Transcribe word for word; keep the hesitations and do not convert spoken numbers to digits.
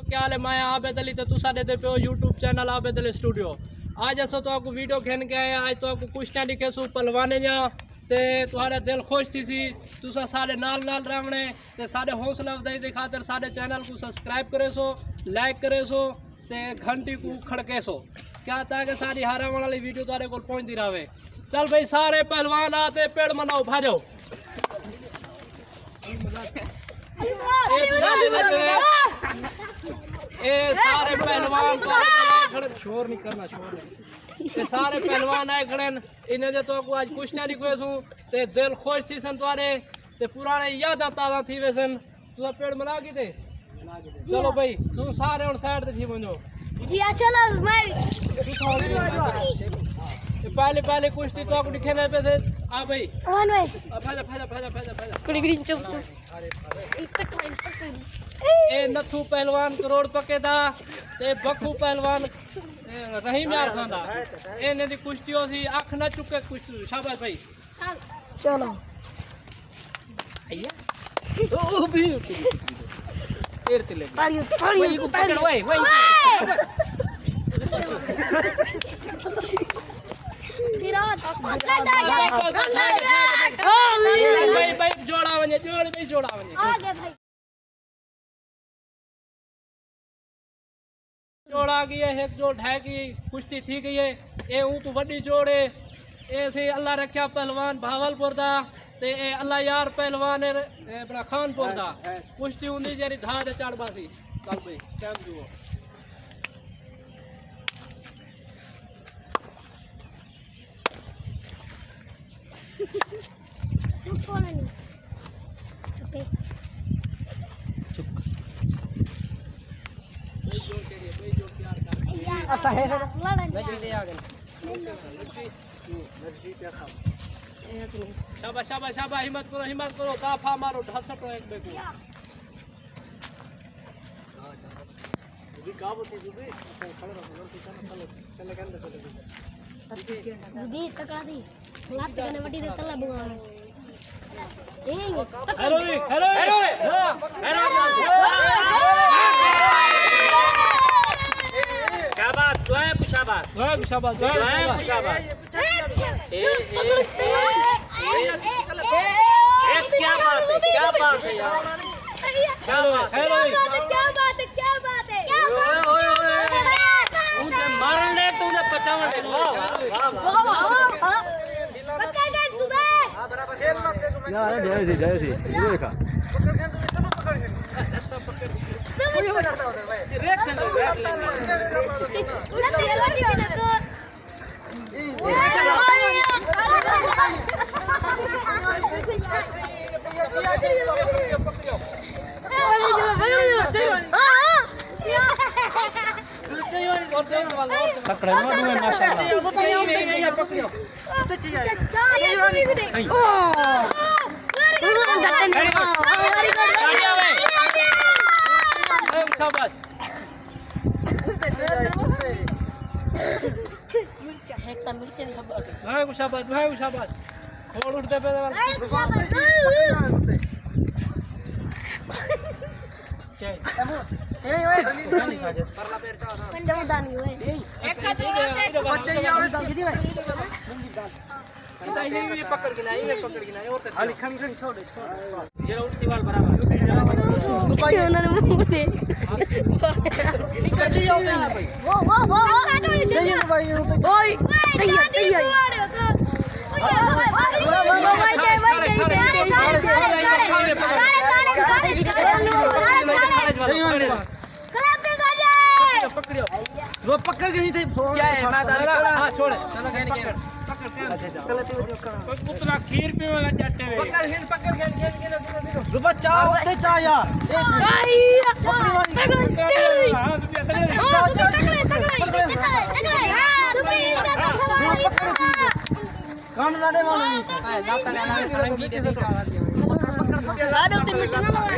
کیا حال ہے؟ میں عابد علی تے تساں ݙیہدے پیو یوٹیوب چینل عابد علی سٹوڈیو۔ اڄ اساں تہاکوں ویڈیو گھن کے آئے ہیں، اڄ تہاکوں کشتیاں ݙکھیسوں پہلوانیں دیاں، تے تہاݙا دل خوش تھیسی۔ تساں ساݙے نال نال رہوݨے تے ساݙے حوصلہ افزائی دی خاطر ساݙے چینل کوں سبسکرائب کریسو، لائک کریسو تے گھنٹی کوں کھڑکیسو، کیا تاکہ ساݙی ہر آوݨ والی ویڈیو تہاݙے کول پہنچدی رہوے۔ چل بھئی، سارے پہلوان آ تے پیڑ مناؤ، بھڄو۔ اے تساں ݙیہدے پیو، اے سارے پہلوان تہاݙے کول آئے کھڑے، شور نہیں کرنا، شور نہیں۔ اے سارے پہلوان آئے کھڑے ہن، انہیں دے تہاکوں اڄ کشتیاں ݙکھیسوں تے دل خوش تھیسن تہاݙے تے پراݨے یاداں تازہ تھی ویسن۔ تساں پیڑ منا کیتے؟ جی چلو ہاں۔ بھائی، تساں سارے ہݨ سائیڈ تے تھی ونڄو۔ جی ہاں، چلو میں اے پہلے، پہلے کشتی تہاکوں ݙکھیندے پئے سے۔ آ بھائی۔ ہاں بھائی۔ آ، پھیلا، پھیلا، پھیلا، پھیلا، پھیلا۔ کڑی گرین چوک تو۔ اے نتھو پہلوان کروڑ پکے دا، تے بکھو پہلوان، اے، رحیم یار خان دا۔ اے انہیں دی کشتی ہوسی، اکھ نہ چکے کشتی۔ شاباش بھائی۔ چلو۔ او، او بھی۔ پیر تے لڳ۔ تاڑیوں، تاڑیوں، وہی کو پکڑ، تاڑیوں۔ وہی، وہی۔ بھائی، بھائی، جوڑا ونڄے، جوڑ، بھائی، جوڑا ونڄے۔ آ گئے بھائی۔ جوڑ آ ڳئی ہے، ہک جوڑ ڈھہہ ڳئی، کشتی تھی ڳئی ہے۔ اے اوں توں وݙی جوڑ ہے۔ اے سی اللہ رکھیا پہلوان بہاولپور دا، تے اے اللہ یار پہلوان ہے، اے اپݨا خانپور دا۔ کشتی ہوندی جیڑھی ڈھا تے چڑھ باسی۔ چل بھئی، ٹائم ݙیو۔ شاباش، شاباش، شاباش، ہمت کرو، ہمت کرو، دافع مارو، ڈھل سٹو ایک ٻئے کوں۔ جدید تکڑا تھی، لت کنے وڈی دے تلا بگانا۔ اے، تکڑا۔ ہیلو جی، ہیلو جی۔ ہیلو۔ شاباش، دعائیں کو شاباش۔ دعائیں کو شاباش، دعائیں کو شاباش۔ اے، اے، اے، اے، کیا بات ہے، کیا بات ہے یار۔ کیا بات ہے۔ کیا بات ہے، کیا بات ہے، کیا بات ہے۔ اوئے، اوئے، اوئے۔ توں تے مارن دے، توں تے پچاون دے۔ واہ، واہ، واہ، واہ۔ واہ، واہ، واہ۔ پکڑ گئے زبیر۔ یار، جائے سی، جائے سی۔ یہ دیکھا۔ تکڑے نہ دوئے، ماشاءاللہ۔ شاباش۔ ݙوہیں کوں شاباش، ݙوہیں کوں شاباش۔ کھوڑ اٹھدے پئے ول۔ چمدانی ہوئے۔ پکڑ کے نہیں، پکڑ کے نہیں، اور جڑا اٹھ سیوال برابر۔ انہاں نے منہ دے۔ کچی آؤ تے بھائی۔ واہ، واہ، واہ، واہ۔ چاہیے تو بھائی، اوئے، چاہیے، چاہیے۔ واہ، واہ، واہ، واہ، واہ۔ کلپنگ ہو جائے۔ پکڑیو، پکڑیو۔ وہ پکڑ کے نہیں تھے۔ کیا ہے؟ میں تو ہاں، چھوڑ۔ چلو، کہیں نہیں۔ پکڑ، پکڑ، پکڑ۔ اتنا کھیر پیوے گا جٹے وے۔ پکڑ، کھیر، پکڑ، کھیر، کھیر، کھیر، کھیر، کھیر۔ ربا چاہ، اتنے چاہ یار۔ پکڑی والی۔ ہاں، تم بھی تگڑے۔ تگڑے، تگڑے، تگڑے۔ کان نہ ݙے مانو۔ سارے اتے مٹی نہ مارو۔